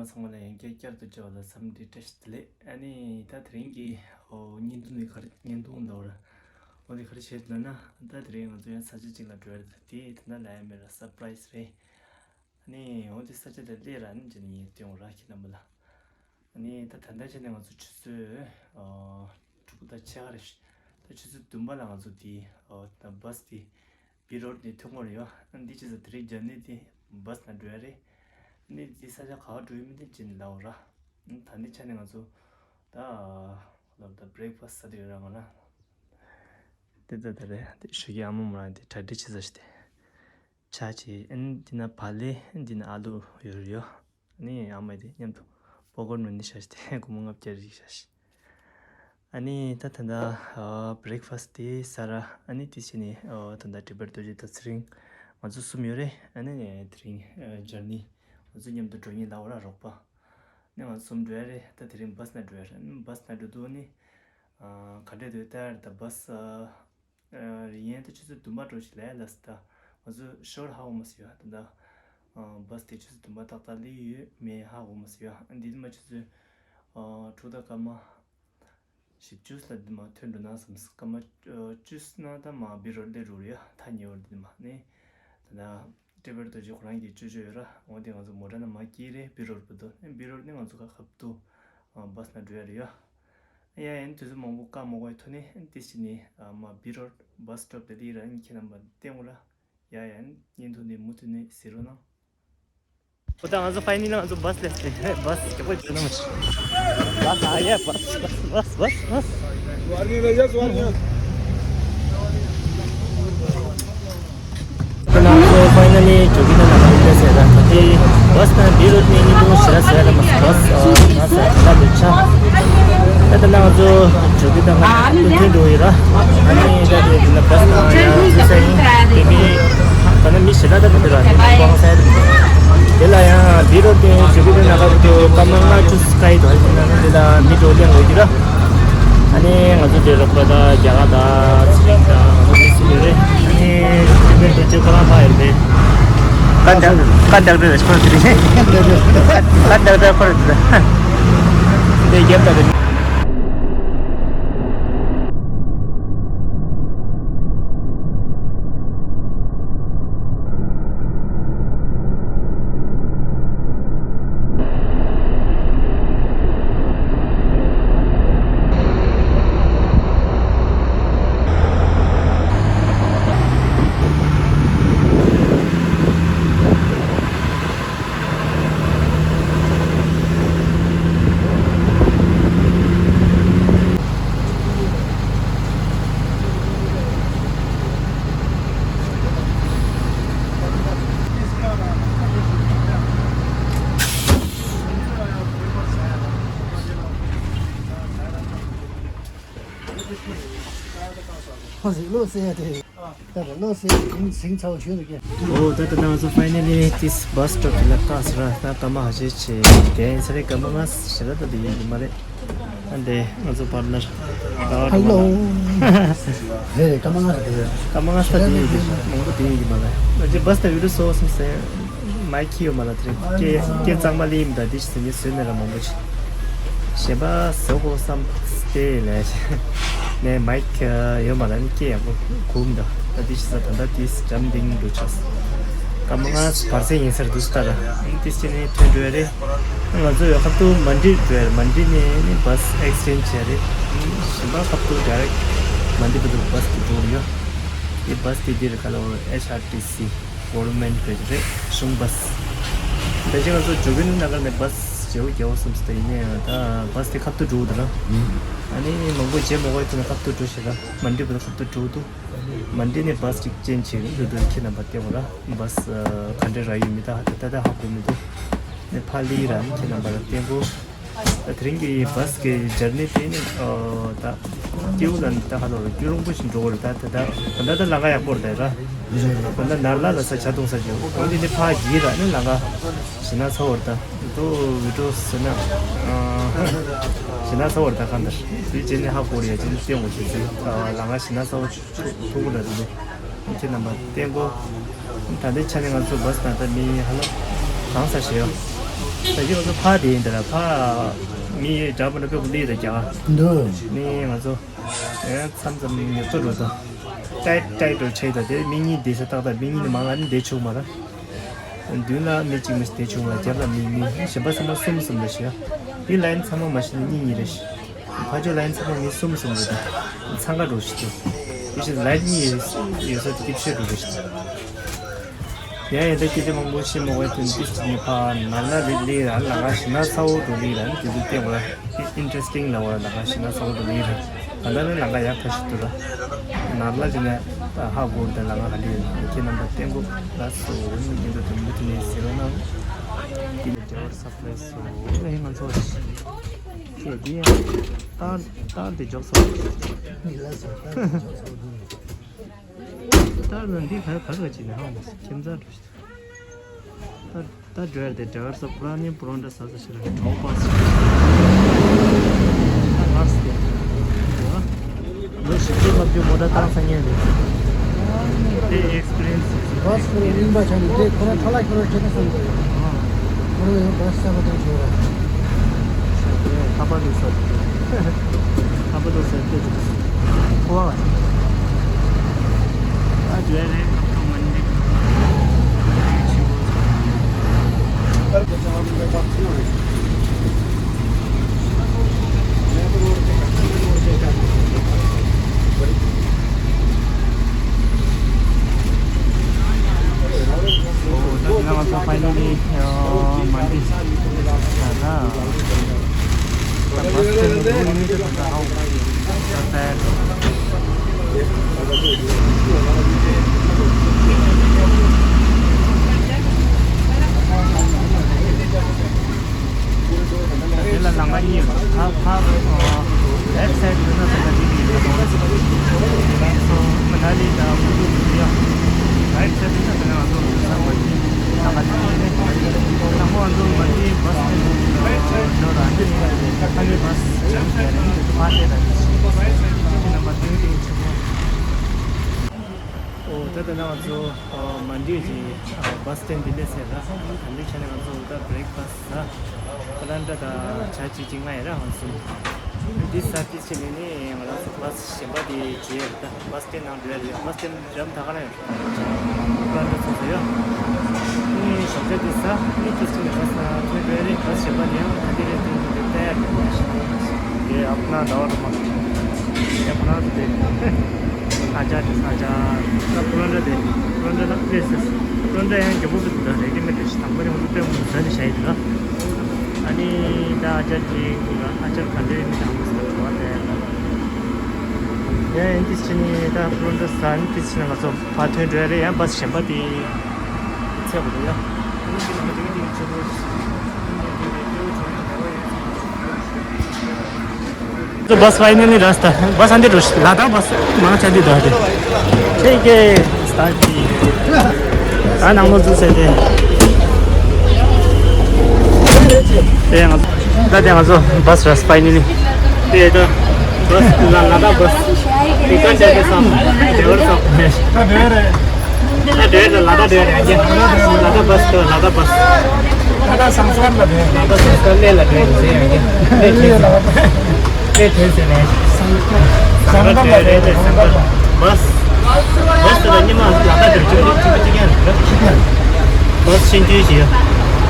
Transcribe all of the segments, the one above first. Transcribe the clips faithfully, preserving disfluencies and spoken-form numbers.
ཚང་མ་ལ་ཡང་བསྐྱར་བསྐྱར་དུ་མཇལ་བ་ལ་འཚམས་འདྲི་བཀྲ་ཤིས་བདེ་ལེགས། ཨ་ནི་ད་དེ་རིང་གི་ཨོ་བརྙན་ཐུང་འདི་ག་རེ་བརྙན་ཐུང་འདྲ་བོ་ར། འོ་འདི་ག་རེ་བྱེད་ལབ་ན། ད་དེ་རིང་ང་ཚོ་ཡང་ས་ཆ་གཅིག་ལ་འགྲོ་ཡ་རེད། དེ་དེ་འདྲ་ལབ་ཡ་མེད་ར། སར་པ་རའི་སི་རེད། ཨ་ནི་འོ་འདི་ས་ཆ་དེ་སླེབས་ར། ཨ་ནི་རྗེས་ནས་ངས་སྟོན་ར་ཁྱེད་རྣམ་པ་ལ། ཨ་ནི་ད་ད་ལྟ་ཆ་ནས་ང་ཚོ་ཆུ་ཚོད་ཨོ་དྲུག་དང་ཕྱེད་ཀ་རེད། ད་ཆུ་ཚོད་བདུན་པ་ལ་ང་ཚོ་དེ་ཨོ་ད་བྷ་སི་དེ་བི་རོ་ཌི་ནས་ཐོན་གྱི་ཡོད། ཨ་འདི་ཆུ་ཚོད་དེ་རིང་སྦྱར་ནས་དེ་བྷ་སི་ནང་འགྲོ་ཡ་རེད། ཨ་ནི་དེ་ས་ཆ་ག་པར་འགྲོ་ཡིན་མིན་དེ་རྗེས་ནས་ལབ་ར། ཨ་ད་ལྟའི་ཆ་ནས་ང་ཚོ་ད་ལབ་ད་བྷི་རེག་ཕ་སི་ཟ་དུས་ཡོད་ར། ང་ལ་དེ་ད་ད་རེད། དེ་ཞོགས་ཀས་ཨ་མ་མོ་རང་དེ་གྲ་སྒྲིག་བྱེད་ས་ཞིག་དེ། ཇ་བྱས། ཨ་ནི་འདི་ན་བག་ལེབ། འདི་ན་ཨ་ལུ་ཡོད་རེད་ཡོད། ཨ་ནི་ཨ་མ་དེ་མཉམ་དུ་པོབ་ཀོརན་མ་ནི་བཞག་ཤག་སྟེ། སྒོར་མོ་ལྔ་བརྒྱ་རེ་བཞག་ཤག་ཨ་ནི་ད་ད་ལྟ་ཨ་བྷི་རེག་ཕ་སི་དེ་ཟ་ར། ཨ་ནི་དེ་བྱས་ནས་ཨ་ད་ལྟ་ཊི་བྷེཊ་རྡོ་རྗེ་དང་ཚེ་རིང་ང་ཚོ་གསུམ་ཡོད་རེད། ཨ་ནི་དེ་རིང་ཨ་སྦྱར་ནས་ང་ཚོ་མཉམ་དུ་འགྲོ་མཁན་ལབ་པ་ར། རོགས་པ། ཨ་ནི་ང་ཚོ་གསུམ་འགྲོ་ཡ་རེད། ད་དེ་རིང་བྷ་སི་ནང་འགྲོ་ཡ་རེད། ཨ་ནི་བྷ་སི་ནང་འགྲོ་དུས་ཨ་ནི་ཨ་ག་འདྲས་འདུག་ད་ད་བྷ་སི་ཨ། ཨ་ཡིན་ད་ཆུ་ཚོད་བདུན་པ་འགྲོ་ཞིག་ལས་ལ་སི་ད་ང་ཚོ་ཤོར་ཧ་གོ་མ་སི་ཡོད། ད་ད་ཨ་བྷ་སི་དེ་ཆུ་ཚོད་བདུན་པ་ཏག་ཏག་སླེབས་ཡོད་མེད་ཧ་གོ་མ་སི་ཡོད། ཨ་འདི་མ་ཆུ་ཚོད་ཨ་དྲུག་དང་སྐར་མ་བཞི་བཅུ་ལ་འདི་མ་ཐོན་འགྲོ་ན་བསམ། སྐར་མ་ཨ་བཅུ་ན་ད་མ་བི་རོ་ཌི་སླེབས་འགྲོ་རེད་ཡ། ཐག་ཉེ་བར་འདི་མ་ནི་ད་ད་ཊི་བྷེཊ་རྡོ་རྗེ་ཁོ་རང་གིས་ཅོ་ཅོ་ཡོད་ར། འོ་དེ་ང་ཚོ་མོ་ཊ་ནང་མར་སྐྱེལ་རེད། བི་རོ་ཌི་བར་དུ། བི་རོ་ཌི་ནི་ང་ཚོ་ཁ་ཁབ་ཏུ་ཨ་བྷ་སི་ནང་འགྲོ་ཡ་རེད་ཡ། ཡ་ཡན་དུས་ཚོད་མང་པོ་བཀག་མ་དགོས་པའི་ཐོག་ནས་ཏི་ཤི་ནི་མ་བི་རོ་ཌི་བྷ་སི་སི་ཊོབ་དེ་ལི་ར་ཁྱེད་རྣམ་པ་བསྟན་གོ་ར། ཡ་ཡན་བརྙན་ཐུང་འདི་མུ་མཐུད་ནས་གཟིགས་རོགས་གནང་། ཨོ་ད་ང་ཚོ་ཕའི་ནལ་ལ་ང་ཚོ་བྷ་སི་སླེབས་ཏེ། བྷ་སི་རྒྱག་པ་བྱེད་ན་མ་བྱེད། བྷ་སི་ཨ་ཡ་བྷ་སི་བྷ་སི་བྷ་སི་བྷ་སི། ད་ང་ཚོ་ཕའི་ནལ་ལི་འགྲོ་གི་ད་ལ་ཧ་ལས་ཟེར་ར། ད་དེ་བྷ་སི་དང་བི་རོ་ཌི་ནས་ཉིན་གུང་ཞེ་དྲག་ཟེར་ཡ་ལ་མ་ཟད་བྷ་སི་ཨ་ང་ས་ཁ་ལ་འདུག་ཆ། ད་ད་ང་ཚོ་འགྲོ་གི་ད་ང་ཚོ་ཐོན་འགྲོ་ཡི་ར། ཨ་ནི་ད་དེ་དེ་ན་བྷ་སི་ནང་ཡང་ཚུད་ས་ཡིན། དེ་མི་ད་ནི་མི་ཞེ་དྲག་ད་དེ་འདི་ར་དེ་ནི་ཀོང་སའི་དེ་ལ་ཡང་བི་རོ་ཌི་ནས་འགྲོ་གི་ད་ན་ག་རུ་སྐར་མ་ལྔ་བཅུ་སྐར་ཡི་དོ་ཨ་ནི་ད་ན་དེ་ལ་མི་འགྲོ་ལེན་འོས་ཀྱི་ར། ཨ་ནི་ང་ཚོ་འདིར་རོགས་པ་དང་རྒྱ་གར་དང་ཚེ་རིང་དང་ང་ཚོ་མི་སུ་ཡོད་རེད། ཨ་ནི་ཅི་བེ་ཏུ་ཅི་ཁོ་རང་ཕ་ཡོད་རེད། ཀ་འདྲ་ཀ་འདྲ་རེད་ཁོ་དེ་རེད། ཀ་འདྲ་ཁོ་རེད། འདི་རྒྱབ་ད་རེད། ཁོ་ཟིག་བློ་གསལ་ཡ་དེ། ད་བློ་གསལ་ཡ་ཟིང་ཚ་བོ་ཞུ་རུ་གི། ཨོ་ད་ད་ང་ཚོ་ཕའི་ནལ་ལི་ཏིས་བྷ་སི་སི་ཊོབ་དེ་ལ་བཀག་སོང་ར། ད་སྐར་མ་ཁ་ཤས་ཆེ་དེ་ཚེ་རིང་སྐར་མ་ལྔ་ཞེ་དྲག་ད་དེ་ཡིན་གྱི་མ་རེད། ཨ་འདི་ང་ཚོ་པར་ནར་ཧ་ལོ། ཧེ་སྐར་མ་ལྔ་རེད། སྐར་མ་ལྔ་ད་དེ་ཡིན་གྱི་མང་པོ་དེ་ཡིན་གྱི་མ་རེད། ང་ཚོ་བྷ་སི་ད་བི་ཌི་ཡོ་བཟོ་བསམ་སེ། མའིག་ཁྱི་ཡོད་མ་ལ་དེ་རིང་སྐད་སྐད་གཙང་མ་ལི་ཡིན་ད་འདི་ཞིག་ཟེར་ངས་བཟོས་མེད་ར་མང་པོ་ཅིག་གཞན་པ་བཟོ་དགོས་བསམ་སྟེ་ལས་ནས་མའིག་ཡོད་མ་ལ་ནི་སྐད་ཡག་པོ་གོ་མི་འདུག་ད་འདི་ཞིག་ས་ད་ད་དེ་འགྲམ་འདིང་འགྲོ་ཆགས། སྐར་མ་ལྔ་བར་སེང་ཡིན་སར་འདུག་ས་ད་ར་ཨིན་ཏིས་ཅི་ནས་ཐོན་འགྲོ་ཡ་རེད། ང་ཚོ་ཡོད་ཁབ་ཏུ་མན་ཌི་འགྲོ་ཡ་རེད། མན་ཌི་ནས་ནི་བྷ་སི་ཨེག་སི་ཅེན་ཇི་བྱས་རེད། གཞན་པ་ཁབ་ཏུ་ཌའི་རེག་མན་ཌི་བར་དུ་བྷ་སི་དེ་འགྲོ་གི་ཡོད། འདི་བྷ་སི་དེ་འདིར་ག་ལ་འོ་ཨེཆ་ཨར་ཊི་སི་གོ་ཝར་མེན་ཊི་གི་རེད། གཞུང་བྷ་སི། ད་ཅི་ང་ཚོ་འགྲོ་གི་ནི་ན་ག་ནས་བྷ་སི་བརྗེ་བོ་བརྒྱབ་བསམ་སྟེ་ཡིན་ནའང་ད་བྷ་སི་དེ་ཁབ་ཏུ་འགྲོ་འདུག་ན། ཨ་ནི་མང་པོ་བརྗེ་མ་དགོས་དུས་ན་ཁབ་ཏུ་འགྲོ་ཞེས་ད་མན་ཌི་བར་དུ་ཁབ་ཏུ་འགྲོ་འདུག་མན་ཌི་ནས་བྷ་སི་གཅིག་ཅན་བྱེད་ཀྱི་འདུག་ཁྱེད་རྣམ་པ་བལྟས་པ་ར་བྷ་སི་ག་འདྲ་རག་ཡོད་མེད་ད་ད་ད་ཧ་གོ་མི་འདུག་ནས་ཕ་ལི་ར་ནི་ཁྱེད་རྣམ་པ་ལ་བསྟན་གོ། ད་དེ་རིང་གི་བྷ་སི་གི་འཇར་ནི་དེ་ནི་ཨོ་ད་སྐྱེ་བོ་ལ་ནི་ད་ཧ་ལོ་རུ་སྐྱོ་རུང་པོ་ཞིག་འགྲོ་གི་རེད། ད་ད་ད་ད་ད་ལམ་ཁ་ཡག་པོ་རེད་ད་ར། ད་ད་ནར་ལ་ལ་ས་ཆ་གཏོང་ས་ཞིག་འོ་དེ་ནི་ཕ་གི་ར་ནི་ལམ་ཁ་ཞི་ན་ཚ་བོར་ད་དོ་བི་ཏོ་ཟེར་ན་ཞི་ན་ཚ་བོར་ད་གང་ད་དེ་ཅི་ནི་ཧ་གོ་རེད་ཅི་ནི་སྟོན་གོ་ཞེས་ཟེར། ལམ་ཁ་ཞི་ན་ཚ་བོ་ཐུག་གི་རེད་འདུག་ཁྱེད་རྣམ་པ་བསྟན་གོ། ད་ལྟའི་ཆ་ནས་ང་ཚོ་བྷ་སི་ནང་ད་མི་ཧ་ལམ་གང་ས་ཞེས་ཡོད། ད་ཅི་ང་ཚོ་ཕར་དེ་ཡིན་ད་ར་ཕར་མི་འདྲ་པོ་འདྲ་པོ་སླེབས་ད་རྒྱ་གར་འདུག་ནི་ང་ཚོ་མཚམས་མཚམས་ཉོ་ཚོ་འགྲོ་ད་ཏའི་ཏའི་འགྲོ་ཆེ་ད་དེ་མི་གཉིས་བསྡད་ས་ཏག་ཏག་མི་གཉིས་ནི་མང་ང་ནི་བསྡད་ཆོག་མ་ར། མདུན་ལ་མི་གཅིག་མི་བསྡད་ཆོག་མ་རྒྱབ་ལ་མི་མི་གཞན་པ་ཚང་མ་གསུམ་གསུམ་རེད་ཤག་འདི་ལའིན་ཚང་མ་མ་ཤི་ན་གཉིས་གཉིས་རེད་ཤག་ཕ་ཇོ་ལའིན་ཚང་མ་མི་གསུམ་གསུམ་རེད་ད། འཚང་ཁ་འགྲོ་ཤི་ཏུ། དེ་བཞིན་ལའིན་གཉིས་ཡོད་ས་དེ་ཀིབ་ཤེ་འགྲོ་རེད་ཤི་ཏུ། ཡང་ཡང་ད་སྐད་ཆ་མང་པོ་བཤད་མ་དགོས་དོན་ཏིས་ནི་ཕ་ནར་ལ་རི་ལི་ར་ལ་ག་ཤི་ན་ས་འོ་འགྲོ་ལི་ར་དེ་དུ་སྟེང་བ་ཨིན་ཊི་རེ་སི་ཊིང་ལ་བ་ལ་ག་ཤི་ན་ས་འོ་འགྲོ་ལི་ར་ད་ལ་ནི་ལ་ག་ཡག་ཁ་ཤི་ཏུ་ར་ནར་ལ་ཅི་ན་ཧ་གོ་ར་ད་ལ་ག་ག་ལི་ར་ཁྱེད་རྣམ་པ་སྟེང་གོ་ལ་སོ་འོ་ནི་ཉིན་དུ་དུ་མུ་ཐི་ནི་ཟེར་བ་ན་དེ་ནི་ཇ་བར་ས་ལས་སོ་ལས་ང་ཚོ་ཁྱེད་འདི་ཡང་ཏར་ཏར་འདི་འཇོག་སོང་། ཏར་ལ་འདི་ག་ག་ག་ཅིག་ནས་ཧང་ཁྱིམ་ཚང་འགྲོ་ཤི་ཏར་ཏར་འགྲོ་ཡ་དེ་ཌ་རའི་ཝར་སོ་པུ་ར་ནི་པུ་རོན་ཏྲ་ས་ས་ཤི་ར་ནི་ཐོག་པ་སི་ཏར་ལགས་ཏེ། ལོ་བཞི་བཅུ་ལྔ་བཅུ་མོ་ཊ་བཏང་ས་ངེས་རེད། དེ་ཨེག་སི་པི་རི་ཡན་སི་ཞིག་བྷ་སི་ཁོ་རང་རྙིང་པ་ཆགས་ནས་དེ་ཁོ་རང་ཁྲ་ལག་ཁྱོད་རང་བྱེད་ན་བསམ་གྱི་ཡོད། ཁོ་རང་ཡང་བྷ་སི་གསར་པ་བཏང་ཆོག་ར། ཁ་པར་ལུགས་སྲོལ་དེ། ཁ་པར་ལུགས་སྲོལ་དེ་ཅིག་ཁོ་བ་བ་ཅིག་ཨ་ཇོ་རེ་ཁ་པར་མ་འདི། ཨོ་ད་ང་ཚོ་ཕའི་ནལ་ལི་མན་ཌི་ད་ད་ད་བྷ་སི་སི་ཊེ་ཤན་དུ་ཡོང་ནས་ད་ད་ཧའོ་ད་ད། དེ་ལ་ལམ་ཁ་གཉིས་ཡོད། ད་ཕར་ལེབ་སའིཌ་ཡོད་ན་ད་ལྟ་འདི་ཡིན་ད་དོ། སོ་མ་ན་ལི་དང་ཀུ་ལུ་ཡ། རའིཊ་སའིཌ་ཡོད་ན་ད་ལྟ་ང་ཚོ་འགྲོ་ས་མ་གི་ལམ་ཁ་གཉིས་ཡིན། དང་པོ་ང་ཚོ་མ་གི་བྷ་སི་སི་ཊེ་ཤན་དུ་འགྲོ་ར་ནི་ཨ་ནི་བྷ་སི་ཇམ་བྱས་ནས་ཕར་སླེབས་ད་ཡིན། ཁྱེད་ཀྱི་རྣམ་པ་སྟོན་ཏེ་ཆེ་བོ། ཨོ་ད་ལྟ་ང་ཚོ་མན་ཌི་གི་བྷ་སི་སི་ཊེན་ཌི་འདི་སླེབས་ཟེར་ལ། ད་འདི་ཆ་ནས་ང་ཚོ་ད་བྷི་རེག་ཕ་སི་ཟ། པ་ལན་ཊ་དང་ཇ་ཅིག་ཅིག་ང་ཡ་ར་ཧོན་སུམ། འདི་ཟ་དུས་ཕྱིན་ནས་ནི་ང་རང་ཚོ་བྷ་སི་གཞན་པ་དེ་བརྗེ་ཡོད་ད། བྷ་སི་སི་ཊེན་ནང་འགྲོ་ཡ་རེད། བྷ་སི་སི་ཊེན་འགྲམ་ད་ག་ན་ཡོད་རེད། པ་ལན་ཊ་ཚོ་ཚོ་ཡོད། ནི་ཞོགས་ཇ་དེ་ཟ་ནི་དུས་ཕྱིན་ནས་བྷ་སི་ཐོན་འགྲོ་ཡ་རེད། བྷ་སི་གཞན་པ་དེ་ཡང་ད་འདི་རེད་དུས་འདི་ལྟ་ཡ་རེད། དེ་ཨ་ཕ་ན་ཟླ་བ་རུ་མ་ཡ་པ་ན་དེ། ཨ་ཅར་དེ་ཨ་ཅར། ད་པུ་རན་ཏྲ་དེ། པུ་རན་ཏྲ་ལ་ཨེ་སི་ཨེ་སི། པུ་རན་ཏྲ་ཡང་རྒྱ་པོ་གི་འདུག་ད་རེ་ཌི་མེཌ་རེད་ཤི། དང་པོ་ནས་ང་ཚོ་སྟོན་མོ་ཟ་ནས་བཞག་ཡི་འདུག་ཨ་ནི་ད་ཨ་ཅར་གྱི་ཨ་ཅར་ག་འདྲ་ཡིན་དང་པོ་ཟ་བ་དེ་ཡང་ཡིན་དེ་ཕྱིན་ནི་ད་པུ་རན་ཏྲ་ཟ་ནི་དེ་ཕྱིན་ང་ཚོ་ཕར་ཐོན་འགྲོ་ཡ་རེད། ཡང་བྷ་སི་གཞན་པ་དེ་ཚད་པ་འདུག་ཡ། ཚོ་བྷ་སི་ཕའི་ནལ་ལི་ར་སྟ། བྷ་སི་ཨ་འདི་འགྲོ་ཤི། ལ་དྭགས་བྷ་སི་མང་ཆ་འདི་འགྲོ་ཧ་དེ། ཁྱེད་ཀྱིས་སྟ་ཅི། ད་ནང་མོ་འཛུལ་ཟེར་ཏེ། དེ་ང་ད་དེ་ང་ཚོ་བྷ་སི་ར་སི་ཕའི་ནལ་ལི། དེ་ད་བྷ་སི་ལ་ལ་དྭགས་བྷ་སི། དེ་ཀ་ཆ་དེ་སམ་དེ་བར་སམ། ད་དེ་རེད། ད་དེ་ལ་ལ་དྭགས་དེ་རེད་ཡ། ལ་དྭགས་བྷ་སི་ལ་དྭགས་བྷ་སི། ད་ད་སང་སང་ལ་དེ་ལ་དྭགས་སང་སང་ལས་ལ་དེ་རེད་ཟེར་ཡ། ལས་དེ་ཟེར་ལས་དེ་ཟེར་ནས། སང་སང་ལ་དེ་རེད་དེ་སང་སང་བྷ་སི། བྷ་སི་ད་ཉི་མ་ལ་དྭགས་དེ་ཅི་ཅི་ཅི་ཅི་ཡང་རེད། བྷ་སི་ཆེན་ཆུང་ཞིག་ཡ།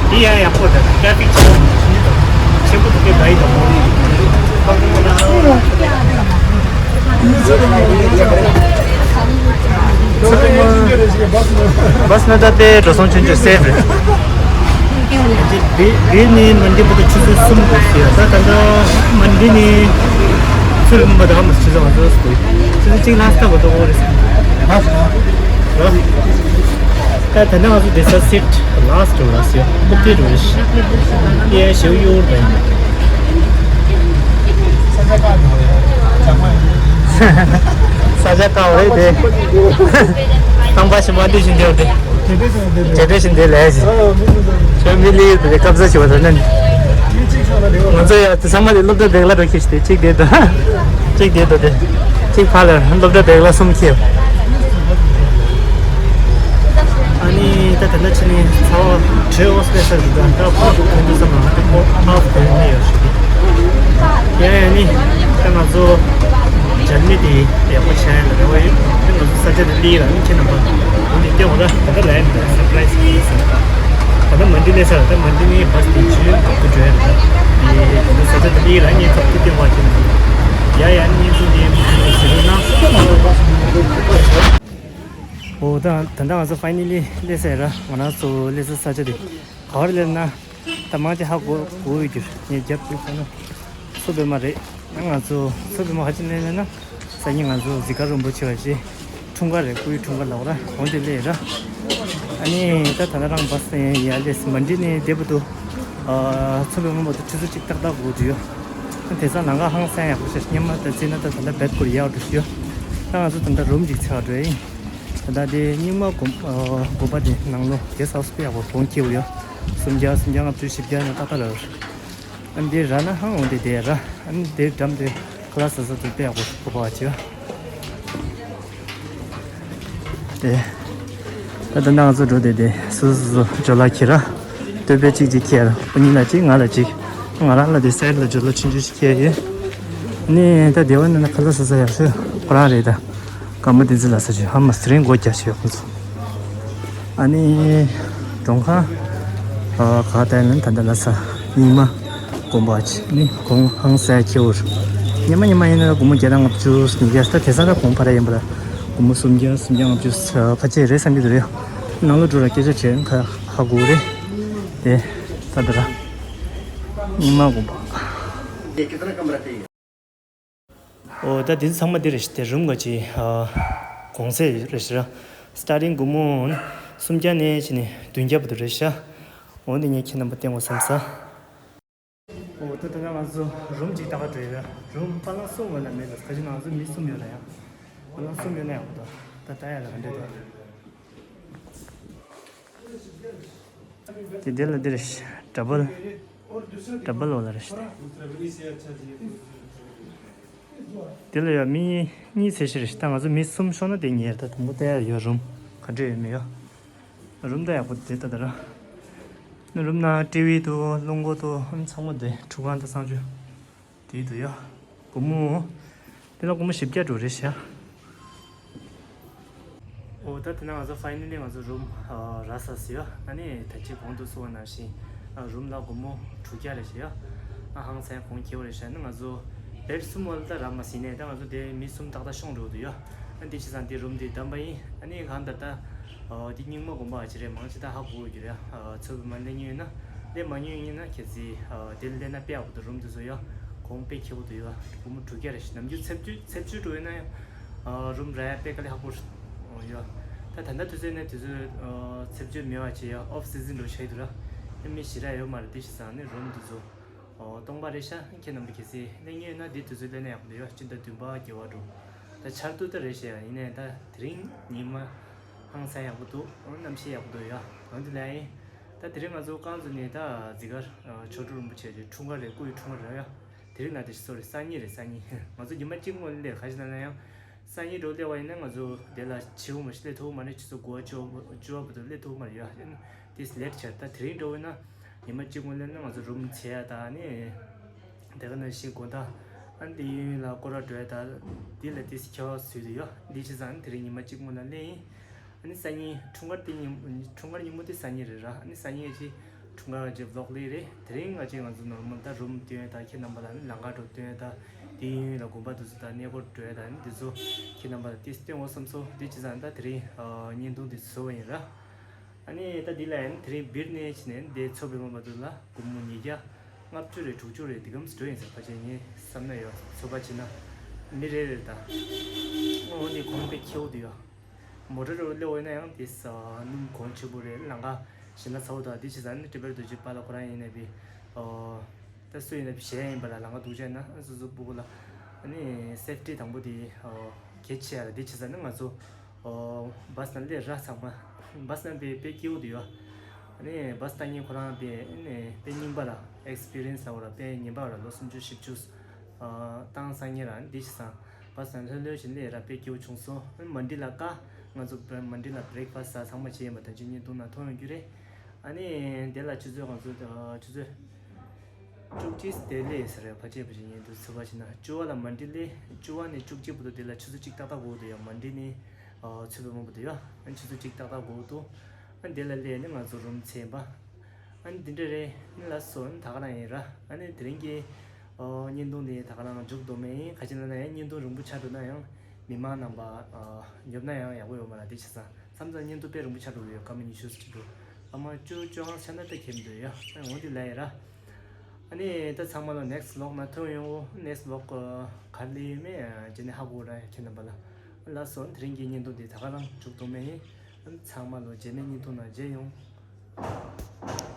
དེ་ཡ་ཡག་པོ་རེད། ཊ་རེ་ཕིག་ཆེན་པོ་ཆེན་པོ་འདུག་གས་བྷའི་དང་པོ། བྷ་སི་ནང་ད་དེ་འགྲོ་སོང་ཆུང་ཆུང་སེབ་རེད། དེ་དེ་ནི་མན་ཌི་བར་དུ་ཆུ་ཚོད་གསུམ་དགོས་ཟེར། ད་ད་ལྟ་མན་ཌི་ནི་ཚུར་མ་འདང་མ་ཆུ་ཚོད་ང་ཚོ་དགོས། ཆུ་ཚོད་གཅིག་ལྷག་ཙམ་གོ་ཐོག་འོ་རེད་ཟེར། ད་ད་ནང་ང་ཚོ་དེ་ས་སེབ་ལཱ་སི་ཊི་རེད་ཟེར། ཐུབ་ཐུབ་རེད། ཡེ་ཞེའུ་ཡོར་དེ། ས་ཆ་དཀར་བ་རེད་དེ། ཁང་པ་ཞིག་མ་འདི་བཞིན་དེ་རེད། བྱེད་འདྲེ་བཞིན་དེ་ལས་ཞིག་ཁྱོད་མི་ལི་དེ་སྐབས་ས་ཞིག་བ་དེ་ནི། ང་ཚོ་ཡ་དེ་ཚང་མ་ལས་སློབ་གྲྭ་བེག་ལ་འགྲོ་ཤེས་ཤིག་དེ་གཅིག་དེ་དང་། གཅིག་དེ་དང་དེ། གཅིག་ཕ་ལ་སློབ་གྲྭ་བེག་ལ་གསུམ་ཁྱེར། ཨ་ནི་ ད་ད་ལྟ་ཕྱི་ནས་ཚ་བ་དྲོད་ཨོ་སི་ལེ་སར་རེད། ད་ད་ཕོ་ཐོན་དུས་ཙམ་ལ་ང་ད་ཕོ་ཧ་ཧྥ་ཐོན་ནས་ཡོད་ཞུ་གི། ཡ་ཡ་ནི་ད་ང་ཚོ་ཇར་ནི་དེ་ཡག་པོ་ཆགས་ཡ་ལ་རེ་བ་ཡོད། ད་ང་ཚོ་ས་ཆ་དེ་ལི་ལ་ནི་ཁྱེད་རྣམ་པ་འོ་འདི་སྟོན་འོ། ད་ད་ལ་ཡ་ནི་ད་སར་པ་རའི་ཛི་ཡིན་ཟེར། ད་ད་མན་ཌི་སླེབས་ས་རེད། ད་མན་ཌི་ནི་བྷ་སི་དེ་བཅུ་ཐོག་ཏུ་འགྲོ་ཡ་རེད། ད་དེ་ད་ད་ས་ཆ་དེ་ལི་ལ་ནི་ཐོག་ཏུ་སྟོན་པ་ཁྱེད་རྣམ་པ་ཡ་ཡ་ནི་ཡིན་ཚུལ་དེ་ཟེར་ན། འོ་ད་ད་ལྟ་ང་ཚོ་ཕའི་ནལ་ལི་སླེབས་ཚར་ར། ང་རང་ཚོ་སླེབས་ས་ས་ཆ་དེ་ག་པར་སླེབས་ན་ད་མང་ཆེ་ཧ་གོ་གོ་ཡོད་རྒྱུ་རེད། ངས་རྒྱབ་ཀྱི་ཁ་ན་མཚོ་པད་མ་རེད། ང་ཚོ་མཚོ་པད་མ་ཁ་ཅིག་སླེབས་ན་སང་ཉིན་ང་ཚོ་གཟིགས་སྐར་རིན་པོ་ཆེ་བ་ཞིག་འཁྲུངས་སྐར་རེད། སྐུའི་འཁྲུངས་སྐར་ལབ་ར། འོ་དེ་སླེབས་ར། ཨ་ནི་ད་ད་ལྟ་རང་བྷ་སི་ཡ་སླེབས། མན་ཌི་ནས་དེ་བར་དུ་མཚོ་པད་མ་བར་དུ་ཆུ་ཚོད་གཅིག་ཏག་ཏག་འགོར་དུ་ཡོད། དེང་སང་ལམ་ཁ་ཧང་སང་ཡག་པོ་ཞིག་སྔོན་མ་ད་བརྩིས་ན་ད་ད་ལྟ་བེད་སྐོར་ཡག་འགྲོ་ཞུ། ད་ང་ཚོ་ད་ལྟ་རུམ་ཅིག་ཚར་འགྲོ་ཡིན། ད་ལྟ་དེ་རྙིང་མ་དགོན་དགོན་པ་དེ་ནང་ལོགས་གེ་སི་ཧའུ་སི་དཔེ་ཡག་པོ་གོང་ཁེ་པོ་ཡོད། སུམ་བརྒྱ་སུམ་བརྒྱ་ལྔ་བཅུ་བཞི་བརྒྱ་ནས་ཏག་ཏག་ལ་ཡོད། ཨ་ནི་དེ་ར་ན་ཧང་འོང་དེ་དེ་ར། ཨ་ནི་དེ་འགྲམ་དེ་ཁ་ལག་ཟ་ས་དེ་དཔེ་ཡག་པོ་དགོན་པ་བ་བྱེད། དེ། ད་ལྟ་ང་ཚོ་འགྲོ་དེ་དེ་སོ་སོ་སོ་སོ་ཇོ་ལ་ཁྱེར་ར། སྟོད་པའི་གཅིག་གཅིག་ཁྱེར། ཁོ་གཉིས་ལ་གཅིག་ང་ལ་གཅིག་ང་རང་ལ་དེ་སའི་ཌི་ལ་ཇོ་ལ་ཆུང་ཆུང་ཞིག་ཁྱེར་ཡོད། ནི་ད་སྡེ་བ་ནི་ན་ཁ་ལག་ཟ་ས་ཡག་ཤོས་ཁོ་རང་རེད། ད་སྐར་མ་བདུན་ཙམ་ལ་ཟ་ཆོག་ཧ་མ་སི་རིང་སྒོ་རྒྱག་ཤོས་ཁོ་ཚོ། ཨ་ནི་གྲོང་ཁ་ག་ལྟ་ཡིན་ན་ད་ལྟ་ལ་ས་རྙིང་མ། དགོན་པ་ཅིག་ནི་གོང་ཧང་སང་ཁེ་པོ་རེད། ཉི་མ་ཉི་མ་ཡིན་ན་སྒོར་མོ་བརྒྱ་དང་ལྔ་བཅུ་ཉིས་བརྒྱ། ད་དེང་སང་ད་གོང་འཕར་ཡིན་པ་ལ་སྒོར་མོ་སུམ་བརྒྱ་སུམ་བརྒྱ་ལྔ་བཅུ་ཕལ་ཆེར་རེད་བསམ་གྱི་འདུག་རེད། ནང་ལོགས་འགྲོ་ར་སྐད་ཆ་བྱས་ཁ་ཧ་གོ་རེད། དེ་ད་ད་ར་རྙིང་མ་དགོན་པ། འོ་ད་དེ་ཚང་མ་འདི་རེད་ཤག་དེ་རུམ་ག་ཅི་གོང་ཚད་རེད་ཤག་ར། སི་ཊར་ཊིང་སྒོར་མོ་སུམ་བརྒྱ་ནས་བྱས་ནས་བདུན་བརྒྱ་བར་དུ་རེད་ཤག་འོ་འདི་ངས་ཁྱེད་རྣམ་པ་སྟོན་དགོས་བསམ་ས། འོ་ད་ད་ལྟ་ང་ཚོ་རུམ་གཅིག་ལྟ་ག་འགྲོ་ཡོད་ར། རུམ་པ་ལང་གསུམ་ངོས་ལ་མེད་ལ། ཁ་ཅིག་ང་ཚོ་མི་གསུམ་ཡོད་ལ་ཡང་། པ་ལང་གསུམ་ཡོད་ན་ཡག་པོ་འདུག་ད་ལྟ་ཡ་ལ་ག་འདྲ་འདུག་དེ་དེ་ལ་འདིར་ཌ་བལ། ཌ་བལ་འོ་ལ་རེད་ཤག་དེ་ལ་ཡ་མི་གཉིས་ཚད་ཤི་རེད་ཤག་ད་ང་ཚོ་མི་གསུམ་ཤོག་ན་དེ་ཉེར་ད་དང་པོ་ལྟ་ཡ་ཡོད། རུམ་ག་འདྲ་ཡོད་མེད་ཡོད། རུམ་ད་ཡག་པོ་དེ་ལྟ་ད་ར། རུམ་ནང་ཊི་ཝི་འདུག་སློང་སྒོ་འདུག་ཨ་ནི་ཚང་མ་དེ་ཁྲུས་ཁང་དང་གསང་སྤྱོད་དེ་འདུག་ཡ། སྒོར་མོ་དེ་ལ་སྒོར་མོ་བཞི་བརྒྱ་འགྲོ་རེད་ཤག་འོ་ད་དེ་ན་ང་ཚོ་ཕའི་ནལ་ལི་ང་ཚོ་རུམ་རག་ཚར་ཟེར་ཡ། ཨ་ནི་ད་ཅི་གོང་དུ་གསུངས་པ་ནང་བཞིན་རུམ་ལ་སྒོར་མོ་དྲུག་བརྒྱ་རེད་ཤག་ཡ། ཨ་ཧང་སང་གོང་ཁེ་པོ་རེད་ཤག་ཨ་ནི་ང་ཚོ་བེཌ་གསུམ་བ་ལ་ད་རག་མ་ཟིན་ནས་ད་ང་ཚོ་དེ་མི་གསུམ་ཏག་ཏག་ཤོང་འགྲོ་འདུག་ཡ། ཨ་འདི་བྱས་ཙང་འདི་རུམ་འདི་བདམས་པ་ཡིན། ཨ་ནི་གང་ལྟར་ད། ཨོ་འདི་རྙིང་མ་དགོན་པ་ཅིག་རེད། མང་ཆེ་ད་ཧ་གོ་གི་རེད། ཨ་མཚོ་པདྨ་སླེབས་མྱོང་ཡོད་ན། སླེབས་མ་མྱོང་ཡིན་ན་ཁྱེད་ཚོས་ཨ་དེ་སླེབས་ན་དཔེ་ཡག་པོ་འདུག་རུམ་དེ་ཚོ་ཡ་གོང་དཔེ་ཁེ་པོ་འདུག་ཡ། སྒོར་མོ་དྲུག་བརྒྱ་རེད་ཤག་ནམ་རྒྱུན་ཚེས་བཅུ་ཚེས་བཅུ་འགྲོ་ཡོད་ན་ཡང་ཨ་རུམ་རག་ཡ་དཔེ་དཀའ་ལས་ཁག་པོ་རེད། ཨོ་ཡ། ད་ད་ལྟ་དུས་ཚོད་ནས་དུས་ཚོད་ཨ་ཚེས་བཅུ་མེད་པ་བྱས་ཡ་ཨོཕ་སི་ཛན་འགྲོ་ཆགས་ཡོད་འདུག་ར། ཨ་མི་ཞེ་དྲག་ཡོད་མ་རེད། དེ་བྱས་ཙང་ནི་རུམ་དེ་ཚོ་ཨོ་སྟོང་པ་རེད་ཤག་ཁྱེད་རྣམ་པ་གལ་སྲིད་སླེབས་མྱོང་ཡོད་ན་འདི་དུས་ཚོད་སླེབས་ན་ཡག་པོ་འདུག་ཡ། སྤྱི་ཟླ་བདུན་པ་བརྒྱད་པ་འགྲོ། ད་ཆར་དུས་ད་རེད་ཤག་ཡིན་ནའི་ད་དེ་རིང་ཉི་མ་ཧང་སང་ཡག་པོ་འདུག་ཨོ་གནམ་གཤིས་ཡག་པོ་འདུག་ཡ། འོན་ཏེ་ལན་ཡིན། ད་དེ་རིང་ང་ཚོ་རྐང་བཙུགས་ནས་ད་འཛི་སྒར་ཨ་མཆོག་སྤྲུལ་རིན་པོ་ཆེ་གི་འཁྲུངས་སྐར་རེད། སྐུ་ཡི་འཁྲུངས་སྐར་རེད་ཡ། དེ་རིང་ལ་དེ་སོ་རེད། སང་ཉིན་རེད། སང་ཉིན་ང་ཚོ་ཉི་མ་གཅིག་སྔོན་ལ་སླེབས། ག་ཞིག་ལབ་ན་ཡང་སང་ཉིན་འགྲོ་སླེབས་པ་ཡིན་ན་ང་ཚོ་དེ་ལ་ཕྱི་པོ་མ་ཞིག་སླེབས་ཐུབ་མ་རེད། ཆུ་ཚོད་དགུ་པ་བཅུ་པ་བཅུ་པ་བར་དུ་སླེབས་ཐུབ་མ་རེད་ཡ། དེ་ལེ་ཊི་ཆགས། ད་དེ་རིང་འགྲོ་འོས་ན་ཉི་མ་གཅིག་སྔོན་སླེབས་ན་ང་ཚོ་རུམ་བྱས་ཡ་ད་ནི། དེ་ག་ནང་བཞིན་དགོང་དག་ཨ་ནི་དེ་ཡུན་ལ་སྐོར་ར་འགྲོ་ཡ་ད་དེ་ལ་དེ་ཁྱད་པར་བཟོས་འདུག་ཡ། འདི་བྱས་ཙང་དེ་རིང་ཉི་མ་གཅིག་སྔོན་ལ་སླེབས་ཡིན། ཨ་ནི་སང་ཉིན་འཁྲུངས་སྐར་དེ་ཉིན་འཁྲུངས་སྐར་ཉིན་མོ་དེ་སང་ཉིན་རེད་ར། ཨ་ནི་སང་ཉིན་ཅིག་འཁྲུངས་སྐར་ཅིག་བི་ལོག་སླེབས་རེད། དེ་རིང་ང་ཅིག་ང་ཚོ་ནོར་མལ་ད་རུམ་སྟོན་ཡ་ད་ཁྱེད་རྣམ་པ་ལ་ནི་ལམ་ཁ་འགྲོ་སྟོན་ཡ་ད་དེ་ཡུན་ལ་དགོན་པ་དེ་ཚོ་ད་གནས་སྐོར་འགྲོ་ཡ་ད་ནི་དེ་ཚོ་ཁྱེད་རྣམ་པ་ལ་དེ་སྟོན་འོ་བསམ་སོང་། དེ་བྱས་ཙང་ད་དེ་རིང་ཨ་བརྙན་ཐུང་དེ་བཟོས་པ་ཡིན་ར། ཨ་ནི་ད་འདི་ལ་ཡང་དེ་རིང་སྦིར་ནས་ཕྱིན་ནས་འདི་མཚོ་པདྨ་བར་དུ་ལ་སྒོར་མོ་ཉིས་བརྒྱ་ལྔ་བཅུ་རེད་དྲུག་ཅུ་རེད་འདི་གམ་སྤྲོད་ཡིན་ཟེར། ཕལ་ཆེར་ངས་བསམ་ན་ཡོད། ཚོད་དཔག་བྱས་ན་མི་རེ་རེར་ད་འོ་འདི་གོང་དཔེ་ཁེ་པོ་འདུག་ཡ། མོ་ཊ་རུ་སླེབས་འོས་ན་ཡང་དེ་ས་སྣུམ་གོང་ཆེན་པོ་རེད། ལམ་ཁ་ཞེད་སྣང་ཚ་པོ་དང་དེ་བྱས་ཙང་ནི་ཊི་བེཊ་རྡོ་རྗེ་པཱ་ལགས་ཁོ་རང་ཡིན་ནའི་བི་ཨོ་ད་སུ་ཡིན་ན་བི་གཞན་ཡིན་པ་ལ་ལམ་ཁ་སྡུག་ཅག་ཡིན་ན་སོ་སོ་སྤུ་གུ་ལ་ཨ་ནི་སེབ་ཊི་དང་པོ་དེ་ཨོ་གལ་ཆེ་ཡ་རེད། དེ་བྱས་ཙང་ནི་ང་ཚོ་ཨོ་བྷ་སི་ནང་སླེབས་ར་ཚང་མ་བྷ་སི་ནང་དཔེ་དཔེ་སྐྱིད་པོ་འདུག་ཡ། ཨ་ནི་བྷ་སི་ལྟ་མཁན་ཁོ་རང་དཔེ་ཨ་ནི་དཔེ་རྙིང་པ་ལ་ཨེག་སི་པི་རི་ཡན་སི་ལ་འོ་ར་དཔེ་ཉན་པ་ར་ལོ་སུམ་ཅུ་བཞི་བཅུ་ཨ་བཏང་སང་ཉིན་ར་འདི་བྱས་ཙང་། བ་སང་ལྷོད་ལྷོད་བྱས་ནས་ར་དཔེ་སྐྱིད་པོ་བྱུང་སོང་། ཨ་ནི་མན་ཌི་ལ་ཀ་ང་ཚོ་མན་ཌི་ལ་བྷི་རེག་ཕ་སི་ཟ་ཚང་མ་བྱས་ཡིན་པ་ད་ཅི་བརྙན་ཐུང་ནང་མཐོང་ཡོང་རྒྱུ་རེད། ཨ་ནི་དེ་ལ་ཆུ་ཚོད་ང་ཚོ་ཆུ་ཚོད་བཅུ་གཅིག་དེ་ལས་ཟེར་བ་བྱས་པ་ཞིག་ཡིན་འདུག་ཚོད་པ་བྱས་ན་བཅུ་པ་ལ་མན་ཌི་ལས་བཅུ་པ་ནས་བཅུ་གཅིག་བར་དུ་དེ་ལ་ཆུ་ཚོད་གཅིག་ཏག་ཏག་འགོར་འདུག་ཡ། མན་ཌི་ནས་ཨ་ཚོད་པ་མང་པོ་འདུག་ཡ། ཨ་ནི་ཆུ་ཚོད་གཅིག་ཏག་ཏག་འགོར་འདུག་ཨ་ནི་དེ་ལ་སླེབས་ནས་ང་ཚོ་རུམ་ཚན་པ། ཨ་ནི་འདི་འདྲ་རེད། ཨ་ནི་ལགས་སོ། ཨ་ནི་ད་ག་རང་ཡིན་ར། ཨ་ནི་དེ་རིང་གི་ཨོ་བརྙན་ཐུང་འདི་ད་ག་རང་མཇུག་བསྡོམས་ཡིན། ག་ཅི་ལབ་ན་ཡང་བརྙན་ཐུང་རིང་པོ་ཆགས་འགྲོ་ན་ཡང་མི་མང་རྣམ་པ་ཨ་ཉོབ་ན་ཡང་ཡག་པོ་ཡོད་མ་རེད། དེ་བྱས་ཙང་མཚམས་མཚམས་བརྙན་ཐུང་དཔེ་རིང་པོ་ཆགས་འགྲོ་གི་ཡོད། སྐར་མ་ཉི་ཤུ་ཙམ་ཅིག་འགྲོ། སྐར་མ་བཅུ་བཅོ་ལྔ་ཆགས་ན་ད་ཁྱད་མི་འདུག་ཡ། ཨ་འོ་འདི་ལབ་ཡིན་ར། ཨ་ནི་ད་ཚང་མ་ལོ་ནེག་སི་ཊི་བི་ལོག་ནང་ཐོན་ཡོང་ངོ་། ནེག་སི་ཊི་བི་ལོག་ག་རེ་སླེབས་ཡོད་མེད་རྗེས་ནས་ཧ་གོ་ར་ཁྱེད་རྣམ་པ་ལ། ལགས་སོ། དེ་རིང་གི་བརྙན་ཐུང་འདི་ད་ག་རང་མཇུག་བསྡོམས་ཡིན། ཚང་མ་ལོ་རྗེས་མའི་བརྙན་ཐུང་ནང་མཇལ་ཡོང་།